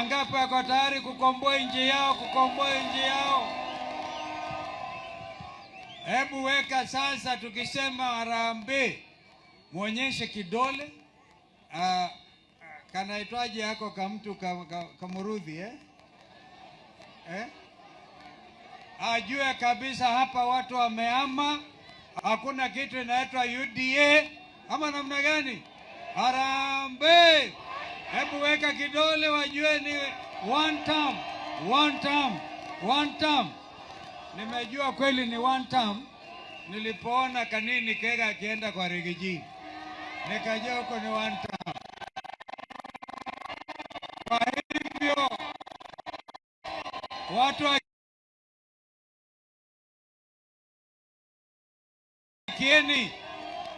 Wangapi wako tayari kukomboa nchi yao, kukomboa nchi yao? Hebu weka sasa, tukisema harambee, muonyeshe kidole. Kanaitwaje yako kamtu kamurudhi, eh? Eh? Ajue kabisa hapa watu wameama, hakuna kitu inaitwa UDA ama namna gani? Harambee! Hebu weka kidole wajue ni one term, one term, one term. Nimejua kweli ni one term nilipoona Kanini Kega akienda kwa Riggy G, nikajua huko ni one term. Kwa hivyo watu wa Kieni,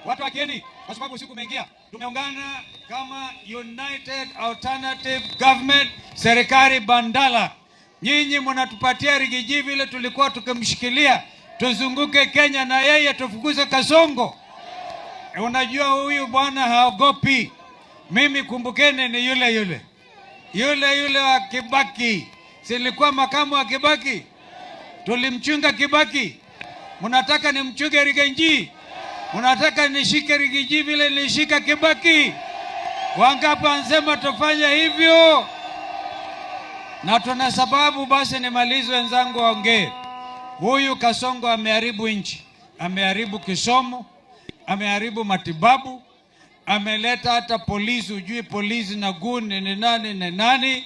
watu wa Kieni, kwa sababu usiku umeingia, tumeungana kama United Alternative Government, serikali bandala. Nyinyi mnatupatia Riggy G vile tulikuwa tukimshikilia, tuzunguke Kenya na yeye tufukuze Kasongo. Unajua huyu bwana haogopi. Mimi kumbukeni, ni yule yule yule yule wa Kibaki, silikuwa makamu wa Kibaki, tulimchunga Kibaki. Mnataka nimchunge Riggy G? Mnataka nishike Riggy G vile nilishika Kibaki? Wangapi wanasema tufanye hivyo? Na tuna sababu. Basi nimalize, wenzangu waongee. Huyu Kasongo ameharibu nchi, ameharibu kisomo, ameharibu matibabu, ameleta hata polisi, hujui polisi na guni ni nani ni nani.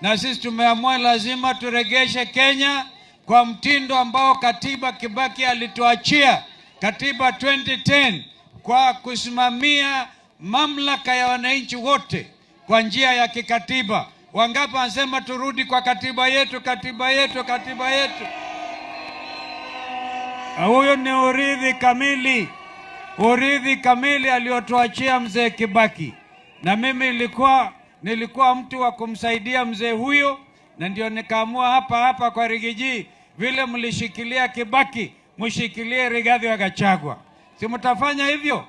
Na sisi tumeamua lazima turegeshe Kenya kwa mtindo ambao katiba Kibaki alituachia, katiba 2010, kwa kusimamia mamlaka ya wananchi wote kwa njia ya kikatiba. Wangapi wanasema turudi kwa katiba yetu, katiba yetu, katiba yetu? Huyo ni urithi kamili, urithi kamili aliotuachia mzee Kibaki, na mimi nilikuwa mtu wa kumsaidia mzee huyo, na ndio nikaamua hapa hapa kwa Riggy G, vile mlishikilia Kibaki, mshikilie Rigathi wa Gachagua. Si mtafanya hivyo?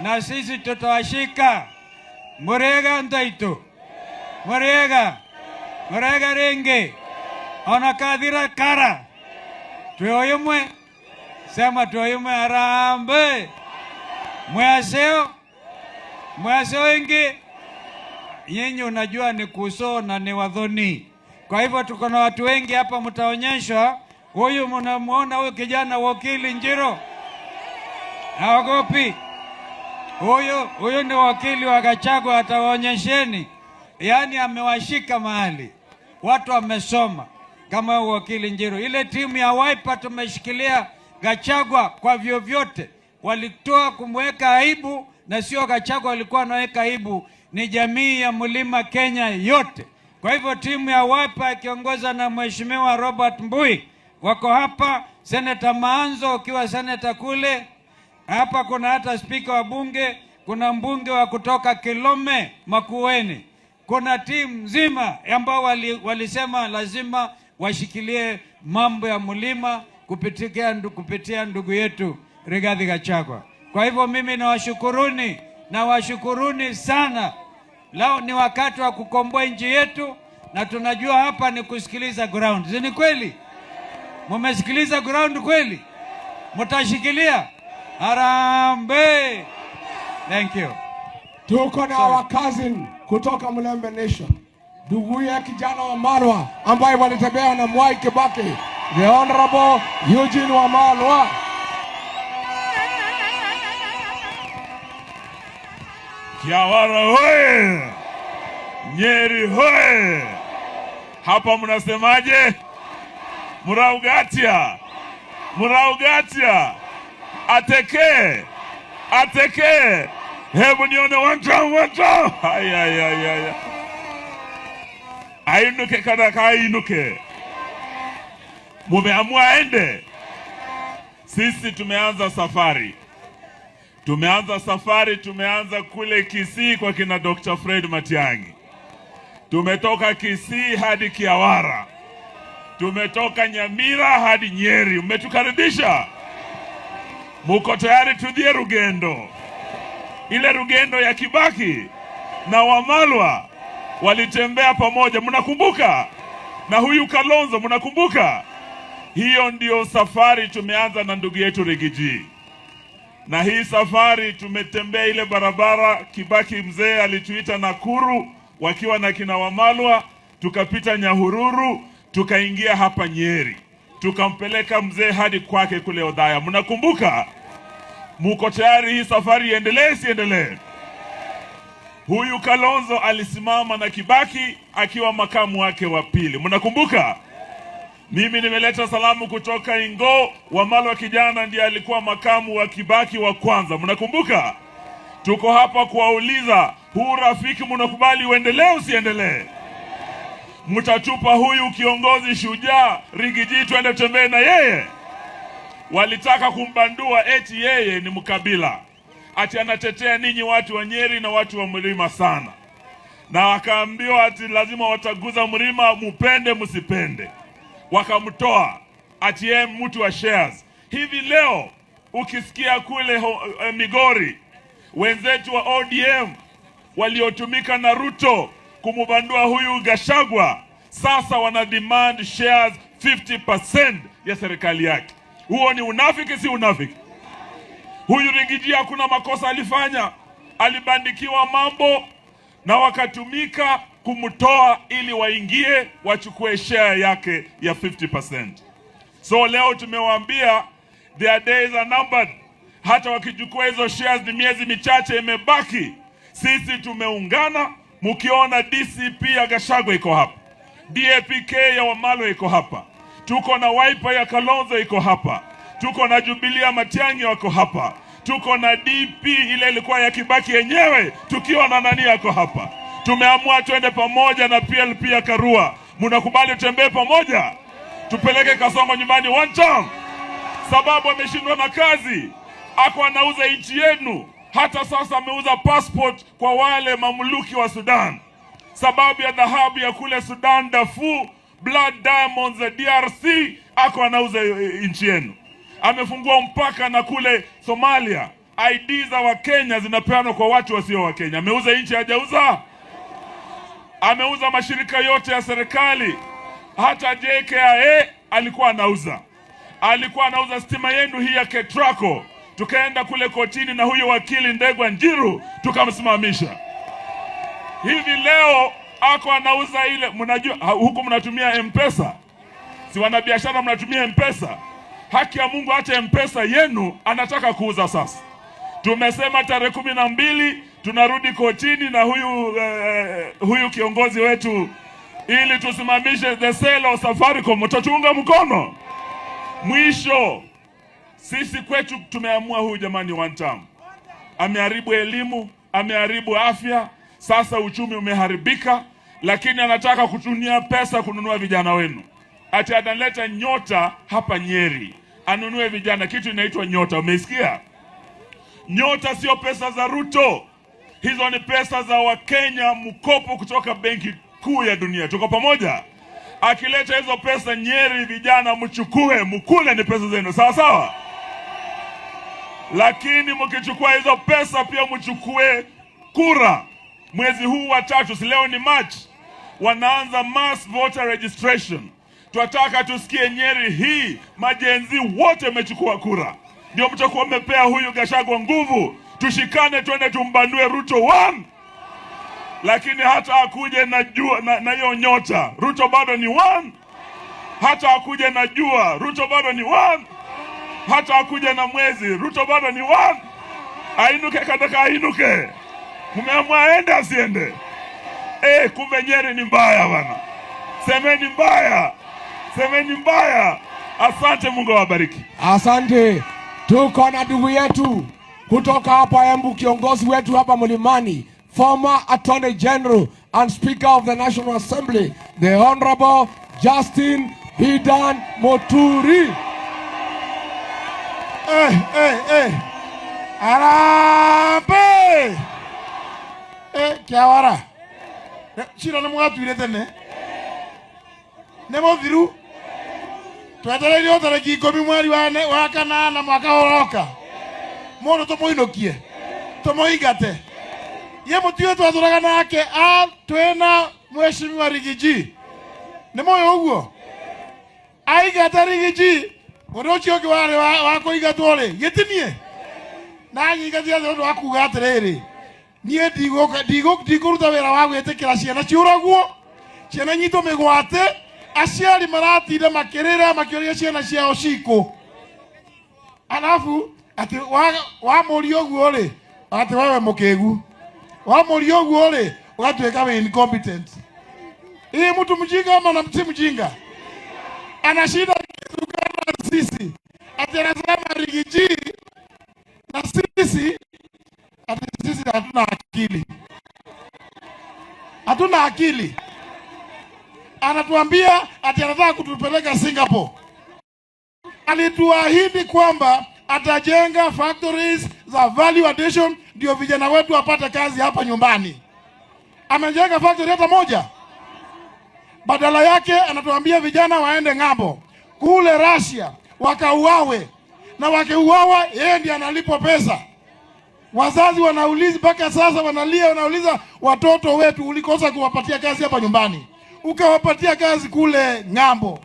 Na sisi tutawashika. Murega ntaito murega murega ringi ona kathira kara twioyumwe, sema twioyumwe. Harambee! Mwaseo mwaseo ingi nyinyi, unajua ni kuso na ni wadhoni. Kwa hivyo tuko na watu wengi hapa, mtaonyeshwa. Huyu mnamuona huyu kijana wakili Njiro, haogopi huyu. Huyu ni wakili wa Gachagua, atawaonyesheni. Yaani amewashika mahali watu wamesoma kama wakili Njiro. Ile timu ya Wiper tumeshikilia Gachagua kwa vyovyote, walitoa kumweka aibu, na sio Gachagua walikuwa wanaweka aibu, ni jamii ya Mlima Kenya yote. Kwa hivyo timu ya Wiper ikiongoza na Mheshimiwa Robert Mbui wako hapa, Seneta Maanzo ukiwa seneta kule hapa, kuna hata spika wa bunge, kuna mbunge wa kutoka Kilome Makueni, kuna timu nzima ambao walisema lazima washikilie mambo ya mlima kupitia ndugu yetu Rigathi Gachagua. Kwa hivyo mimi nawashukuruni, nawashukuruni sana. Leo ni wakati wa kukomboa nchi yetu, na tunajua hapa ni kusikiliza ground. Si ni kweli? Mumesikiliza ground kweli? Mtashikilia? Harambee! Thank you. Tuko na our cousin kutoka Mulembe Nation, nduguye kijana Wamalwa ambaye walitembea na Mwai Kibaki, the Honorable Eugene Wamalwa. Kiawara hoye! Nyeri hoye! Hapa mnasemaje? Muraugatia, muraugatia, ateke, ateke. Hebu nione one time, one time. Ay, ay, ay, ay. Ainuke kada kainuke. Mumeamua aende. Sisi tumeanza safari. Tumeanza safari, tumeanza kule Kisii kwa kina Dr. Fred Matiang'i. Tumetoka Kisii hadi Kiawara. Tumetoka Nyamira hadi Nyeri. Mmetukaribisha. Muko tayari tudhie rugendo? Ile rugendo ya Kibaki na Wamalwa. Walitembea pamoja, mnakumbuka? Na huyu Kalonzo, mnakumbuka? Hiyo ndio safari tumeanza na ndugu yetu Riggy G. Na hii safari tumetembea ile barabara Kibaki mzee alituita Nakuru wakiwa na kina Wamalwa, tukapita Nyahururu, tukaingia hapa Nyeri, tukampeleka mzee hadi kwake kule Othaya. Mnakumbuka? Muko tayari hii safari iendelee, siendelee? Huyu Kalonzo alisimama na Kibaki akiwa makamu wake wa pili, mnakumbuka? Mimi nimeleta salamu kutoka Ingo. Wamalwa kijana ndiye alikuwa makamu wa Kibaki wa kwanza, mnakumbuka? Tuko hapa kuwauliza, huu rafiki mnakubali uendelee usiendelee? Mtatupa huyu kiongozi shujaa Riggy G twende tembee na yeye? Walitaka kumbandua eti yeye ni mkabila, ati anatetea ninyi watu wa Nyeri na watu wa mlima sana, na wakaambiwa ati lazima wataguza mlima, mupende msipende. Wakamtoa ati yeye mtu wa shares. Hivi leo ukisikia kule Migori wenzetu wa ODM waliotumika na Ruto kumubandua huyu Gachagua, sasa wana demand shares 50% ya serikali yake. Huo ni unafiki, si unafiki? Huyu Riggy G hakuna makosa alifanya, alibandikiwa mambo na wakatumika kumtoa ili waingie wachukue share yake ya 50%. So leo tumewaambia their days are numbered. Hata wakichukua hizo shares ni miezi michache imebaki. Sisi tumeungana, mkiona DCP ya Gachagua iko hapa, DAPK ya Wamalwa iko hapa, tuko na Wiper ya Kalonzo iko hapa, tuko na Jubilee ya Matiang'i wako hapa, tuko na DP ile ilikuwa ya Kibaki yenyewe, tukiwa na nani yako hapa. Tumeamua twende pamoja na PLP ya Karua. Mnakubali tutembee pamoja? Tupeleke Kasongo nyumbani one time, sababu ameshindwa na kazi, ako anauza nchi yenu. Hata sasa ameuza passport kwa wale mamluki wa Sudan, sababu ya dhahabu ya kule Sudan, Darfur, blood diamonds za DRC, ako anauza nchi yenu. Amefungua mpaka na kule Somalia, ID za Wakenya zinapeanwa kwa watu wasio Wakenya. Ameuza nchi, hajauza? Ameuza mashirika yote ya serikali, hata JKIA alikuwa anauza, alikuwa anauza stima yenu hii ya Ketraco. Tukaenda kule kotini na huyo wakili Ndegwa Njiru tukamsimamisha. Hivi leo ako anauza ile, mnajua huku mnatumia M-Pesa, si wanabiashara mnatumia M-Pesa? Haki ya Mungu, acha M-Pesa yenu, anataka kuuza sasa. Tumesema tarehe 12 tunarudi kotini na huyu kiongozi wetu ili tusimamishe the sale of Safaricom. Mtatuunga mkono? Mwisho, sisi kwetu tumeamua huyu jamani, one term ameharibu elimu, ameharibu afya, sasa uchumi umeharibika, lakini anataka kutumia pesa kununua vijana wenu. Ati analeta nyota hapa Nyeri anunue vijana, kitu inaitwa nyota. Umeisikia? Nyota sio pesa za Ruto, hizo ni pesa za Wakenya, mkopo kutoka Benki Kuu ya Dunia. Tuko pamoja? Akileta hizo pesa Nyeri, vijana mchukue, mkule, ni pesa zenu, sawa sawa. Lakini mkichukua hizo pesa pia mchukue kura. Mwezi huu wa tatu, si leo ni March, wanaanza mass voter registration. Twataka tusikie Nyeri hii ma-Gen Z wote mmechukua kura, ndio mtakuwa mmepea huyu Gachagua nguvu. Tushikane twende tumbandue Ruto one. Lakini hata akuje na jua na hiyo nyota, Ruto bado ni one. Hata akuje na jua, Ruto bado ni one. Hata akuje na mwezi, Ruto bado ni one. Ainuke kataka ainuke. Mmeamua aende asiende? Kumbe Nyeri ni mbaya bana. Semeni mbaya, semeni mbaya. Asante, Mungu awabariki. Asante. Tuko na ndugu yetu kutoka hapa Embu, kiongozi wetu hapa Mlimani, former Attorney General and Speaker of the National Assembly, the Honorable Justin Bidan Muturi. Eh, eh, eh. Harambee! Eh, Kiawara. Cira nĩ mwatuire tene. Nĩ mũthiru. Twetereire tarĩki 10 mweri wa kanana mwaka ũroka. Mũndũ tũmũinũkie. Tũmũingate. Ye mũtiwe twatũraga nake a twĩna mheshimiwa Riggy G. Nĩ mũĩ ũguo? Aigata Riggy G, ũndũ ũcio ũngĩ warĩ wa kũigatwo rĩ, gĩtinie. Na nyingatithia nĩ ũndũ wa kuga atĩrĩrĩ, niĩ ndigũruta wĩra wa gwĩtĩkĩra ciana ciũragwo, ciana nyitwo mĩgwate, aciari maratinda makĩrĩra makĩũria ciana ciao cikũ. Alafu ati wamũria ũguo rĩ, ati wewe mũkĩgu. Wamũria ũguo rĩ, ũgatuĩka wĩ incompetent. Hii mtu mjinga ama na si mjinga? Anashinda akitukana sisi. Ati anasema Riggy G na sisi, ati sisi hatuna akili. Hatuna akili. Anatuambia ati anataka kutupeleka Singapore. Alituahidi kwamba atajenga factories za value addition ndio vijana wetu wapate kazi hapa nyumbani. Amejenga factory hata moja? Badala yake anatuambia vijana waende ng'ambo kule Russia wakauawe, na wakiuawa yeye ndiye analipwa pesa. Wazazi wanauliza mpaka sasa, wanalia, wanauliza watoto wetu, ulikosa kuwapatia kazi hapa nyumbani, ukawapatia kazi kule ng'ambo.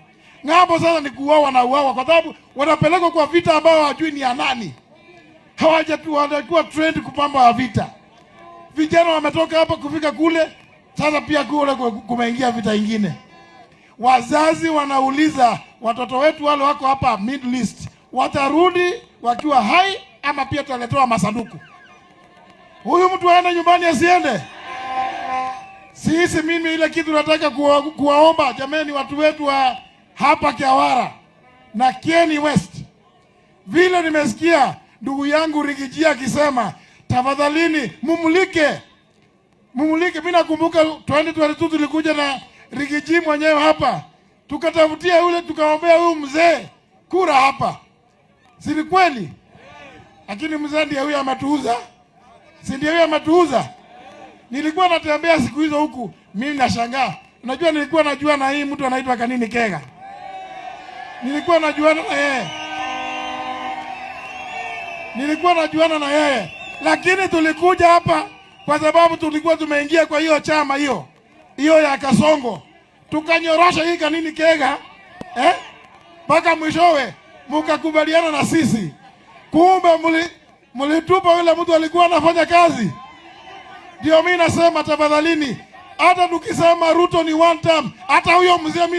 Ng'ambo sasa ni kuuawa na uawa, kwa sababu wanapelekwa kwa vita ambao hawajui ni ya nani, hawajakuwa trained kupamba vita. Vijana wametoka hapa kufika kule, sasa pia kule kumeingia vita ingine. Wazazi wanauliza watoto wetu wale wako hapa Middle East watarudi wakiwa hai ama pia tutaletewa masanduku? Huyu mtu aende nyumbani asiende? Sisi mimi ile kitu nataka kuwaomba jameni, watu wetu wa hapa Kiawara na Kieni West, vile nimesikia ndugu yangu Riggy G akisema, tafadhalini mumulike, mumulike. Mimi nakumbuka 2022 tulikuja na Riggy G mwenyewe hapa, tukatafutia yule, tukaombea huyu mzee kura hapa, si ni kweli? Lakini mzee ndiye huyu ametuuza, si ndiye huyu ametuuza? Nilikuwa natembea siku hizo huku, mimi nashangaa. Unajua nilikuwa najua na hii mtu anaitwa Kanini Kega, nilikuwa najuana na yeye, nilikuwa najuana na yeye, lakini tulikuja hapa kwa sababu tulikuwa tumeingia kwa hiyo chama hiyo hiyo ya Kasongo, tukanyorosha hii Kanini Kega mpaka mwishowe mukakubaliana na sisi. Kumbe mlitupa yule mtu alikuwa anafanya kazi. Ndio mimi nasema tafadhalini, hata tukisema Ruto ni one term, hata huyo mzee mimi